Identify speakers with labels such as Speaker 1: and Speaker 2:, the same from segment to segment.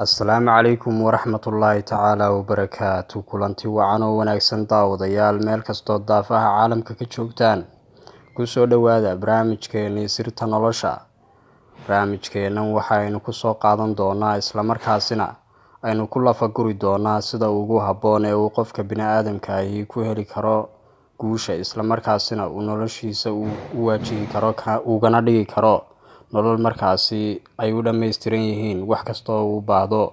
Speaker 1: Asalaamu calaykum waraxmatullaahi tacaala wabarakaatu. Kulanti wacan oo wanaagsan, daawadayaal, meel kastoo daafaha caalamka ka joogtaan. Kusoo dhowaada barnaamijkeenii Sirta Nolosha. Barnaamijkeennan waxaynu kusoo qaadan doonaa, islamarkaasina aynu ku lafaguri doonaa, sida ugu habboon ee uu qofka bini-aadamka ahi ku heli karo guusha, islamarkaasina uu noloshiisa u waajihi karo, ugana dhigi karo nolol markaasi ay u dhammaystiran yihiin wax kasta oo uu baahdo.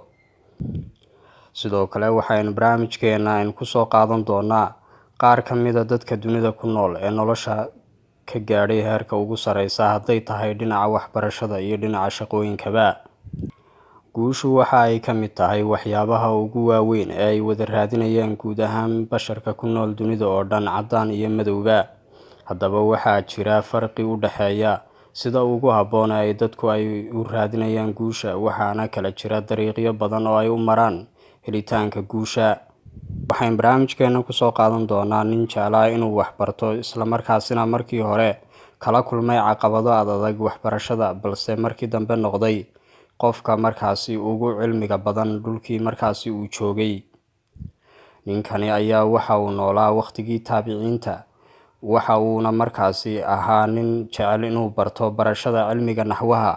Speaker 1: Sidoo kale waxaynu barnaamijkeena aynu kusoo qaadan doonaa qaar ka mida dadka dunida ku nool ee nolosha ka gaadhay heerka ugu sareysa, hadday tahay dhinaca waxbarashada iyo dhinaca shaqooyinkaba. Guushu waxa ay ka mid tahay waxyaabaha ugu waaweyn ee ay wada raadinayaan guud ahaan basharka ku nool dunida oo dhan, caddaan iyo madowba. Haddaba waxaa jira farqi u dhexeeya sida ugu habboon ee ay dadku ay u raadinayaan guusha, waxaana kala jira dariiqyo badan oo ay u maraan helitaanka guusha. Waxaynu barnaamijkeena kusoo qaadan doonaa nin jeclaa inuu waxbarto, islamarkaasina markii hore kala kulmay caqabado adadag waxbarashada, balse markii dambe noqday qofka markaasi ugu cilmiga badan dhulkii markaasi uu joogay. Ninkani ayaa waxa uu noolaa waqtigii taabiciinta, waxa uuna markaasi ahaa nin jecel inuu barto barashada cilmiga naxwaha.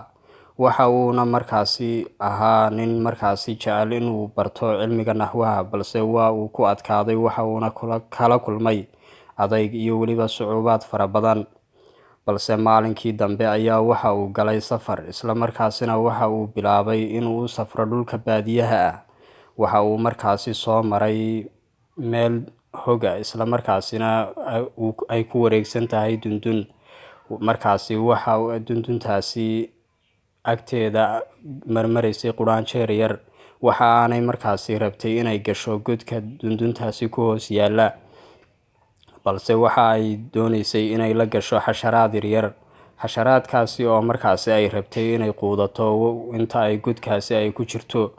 Speaker 1: Waxa uuna markaasi ahaa nin markaasi jecel inuu barto cilmiga naxwaha, balse waa uu ku adkaaday, waxa uuna kala kulmay adayg iyo weliba sucuubaad fara badan. Balse maalinkii dambe ayaa waxa uu galay safar, islamarkaasina waxa uu bilaabay inuu u safro dhulka baadiyaha ah. Waxa uu markaasi soo maray meel hoga, islamarkaasina ay ku wareegsan tahay dundun. Markaasi waxa dunduntaasi agteeda marmaraysay quraanjeer yar. Waxa aanay markaasi rabtay inay gasho godka dunduntaasi ku hoos yaalla, balse waxa ay dooneysay inay la gasho xasharaad yaryar, xasharaadkaasi oo markaasi ay rabtay inay quudato inta ay godkaasi ay ku jirto.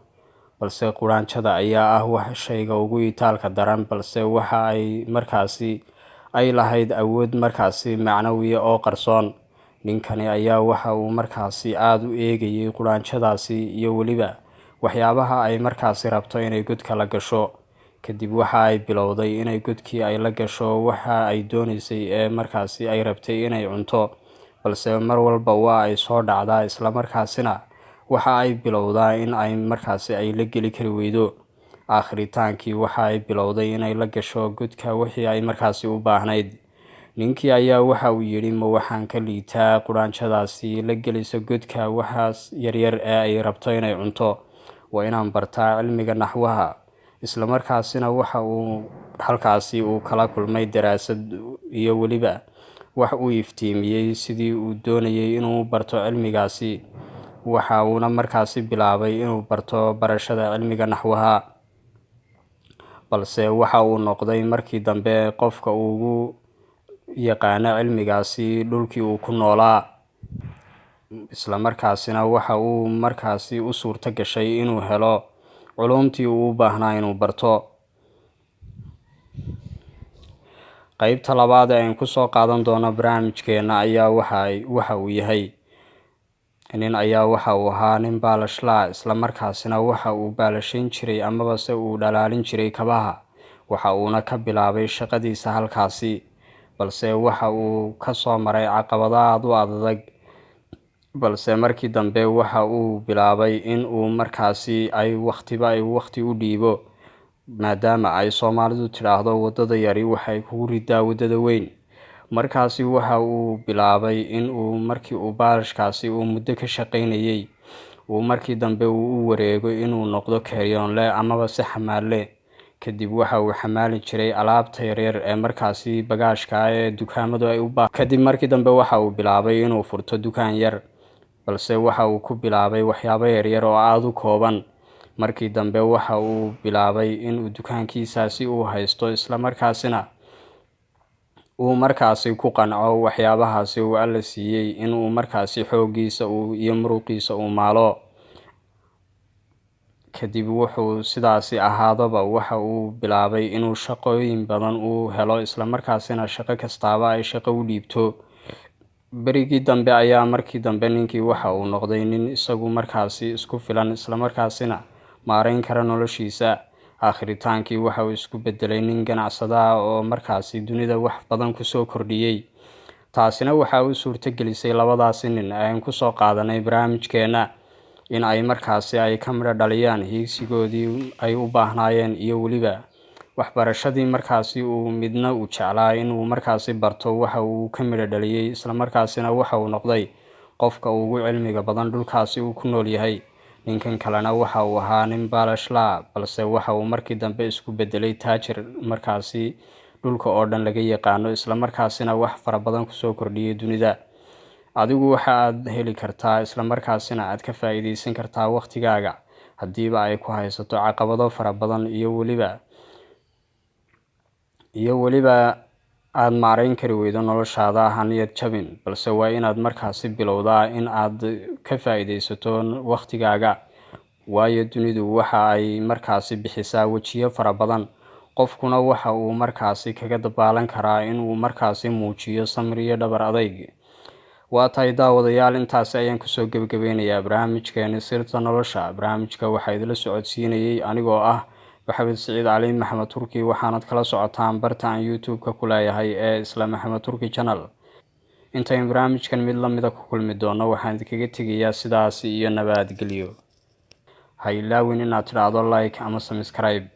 Speaker 1: Balse quraanjada ayaa ah wax shayga ugu itaalka daran, balse waxa ay markaasi ay lahayd awood markaasi macnawiya oo qarsoon. Ninkani ayaa waxa uu markaasi aada u eegayay quraanjadaasi iyo weliba waxyaabaha ay markaasi rabto inay godka la gasho. Kadib waxa ay bilowday inay godkii ay la gasho waxa ay dooneysay ee markaasi ay rabtay inay cunto, balse mar walba waa ay soo dhacdaa, islamarkaasina waxa ay bilowdaa in ay markaasi ay la geli kari weydo. Aakhritaankii waxa ay bilowday inay la gasho godka wixii ay markaasi u baahnayd. Ninkii ayaa waxa uu yidhi: "Ma waxaan ka liitaa quraanjadaasi la geliso godka waxaas yaryar ee ay rabto inay cunto? Waa inaan bartaa cilmiga naxwaha." Islamarkaasina waxa uu halkaasi uu kala kulmay daraasad iyo weliba wax uu iftiimiyey sidii uu doonayay inuu barto cilmigaasi. Waxa uuna markaasi bilaabay inuu barto barashada cilmiga naxwaha, balse waxa uu noqday markii dambe qofka ugu yaqaano cilmigaasi dhulkii uu ku noolaa. Islamarkaasina waxa uu markaasi u suurto gashay inuu helo culumtii uu u baahnaa inuu barto. Qeybta labaad ee aynu kusoo qaadan doono barnaamijkeena ayaa waxa uu yahay: nin ayaa waxa uu ahaa nin baalashlaa, islamarkaasina waxa uu baalashayn jiray amaba se uu dhalaalin jiray kabaha. Waxa uuna ka bilaabay shaqadiisa halkaasi, balse waxa uu kasoo maray caqabado aada u adadag. Balse markii dambe waxa uu bilaabay in uu markaasi ay wakhtiba ay wakhti u dhiibo, maadaama ay Soomaalidu tidhaahdo "Waddada yari waxay kugu ridaa waddada weyn." Markaasi waxa uu bilaabay in uu markii uu baalashkaasi uu muddo ka shaqaynayay, uu markii dambe uu u wareego inuu noqdo keeryoonle amaba se xamaalle. Kadib waxa uu xamaali jiray alaabta yaryar ee markaasi bagaashka ee dukaamadu ay u baa. Kadib markii dambe waxa uu bilaabay inuu furto dukaan yar, balse waxa uu ku bilaabay waxyaabo yaryar oo aada u kooban. Markii dambe waxa uu bilaabay inuu dukaankiisaasi uu haysto, islamarkaasina uu markaasi ku qanco waxyaabahaasi uu Alla siiyey, inuu markaasi xooggiisa iyo muruqiisa uu maalo. Kadib wuxuu sidaasi ahaadaba, waxa uu bilaabay inuu shaqooyin badan uu helo, islamarkaasina shaqo kastaaba ay shaqo u dhiibto. Berigii dambe ayaa markii dambe ninkii waxa uu noqday nin isagu markaasi isku filan, islamarkaasina maareyn kara noloshiisa. Aakhritaankii waxa uu isku bedelay nin ganacsada ah oo markaasi dunida wax badan kusoo kordhiyey. Taasina waxa uu suurtagelisay labadaasi nin aan kusoo qaadanay barnaamijkeena in ay markaasi ay ka midho dhaliyaan hiigsigoodii ay u baahnaayeen, iyo weliba waxbarashadii markaasi uu midna uu jeclaa inuu markaasi barto. Waxa uu ka midho dhaliyey, islamarkaasina waxa uu noqday qofka ugu cilmiga badan dhulkaasi uu ku nool yahay. Ninkan kalena waxa uu ahaa nin baalashlaa, balse waxa uu markii dambe isku bedelay taajir markaasi dhulka oo dhan laga yaqaano, islamarkaasina wax fara badan kusoo kordhiyay dunida. Adigu waxa aad heli kartaa, islamarkaasina aad ka faa-iideysan kartaa waqtigaaga haddiiba ay ku haysato caqabado fara badan iyo weliba aada maareyn kari weydo noloshaada. Ha niyad jabin, balse waa inaad markaasi bilowdaa in aad ka faa-iideysato waqtigaaga, waayo dunidu waxa ay markaasi bixisaa wejiyo fara badan. Qofkuna waxa uu markaasi kaga dabaalan karaa inuu markaasi muujiyo samir iyo dhabar adayg. Waa tahay daawadayaal, intaasi ayaan kusoo gebagabeynayaa barnaamijkeeni Sirta Nolosha. Barnaamijka waxaa idila socodsiinayay anigoo ah Maxamed Siciid Cali, Maxamed Turki, waxaanad kala socotaan barta aan YouTube-ka ku leeyahay ee isla Maxamed Turki Channel. Intayn barnaamijkan mid lamida ku kulmi doono, waxaan idinkaga tegayaa sidaas iyo nabadgelyo. Ha ilaawin inaad tidhaahdo like ama subscribe.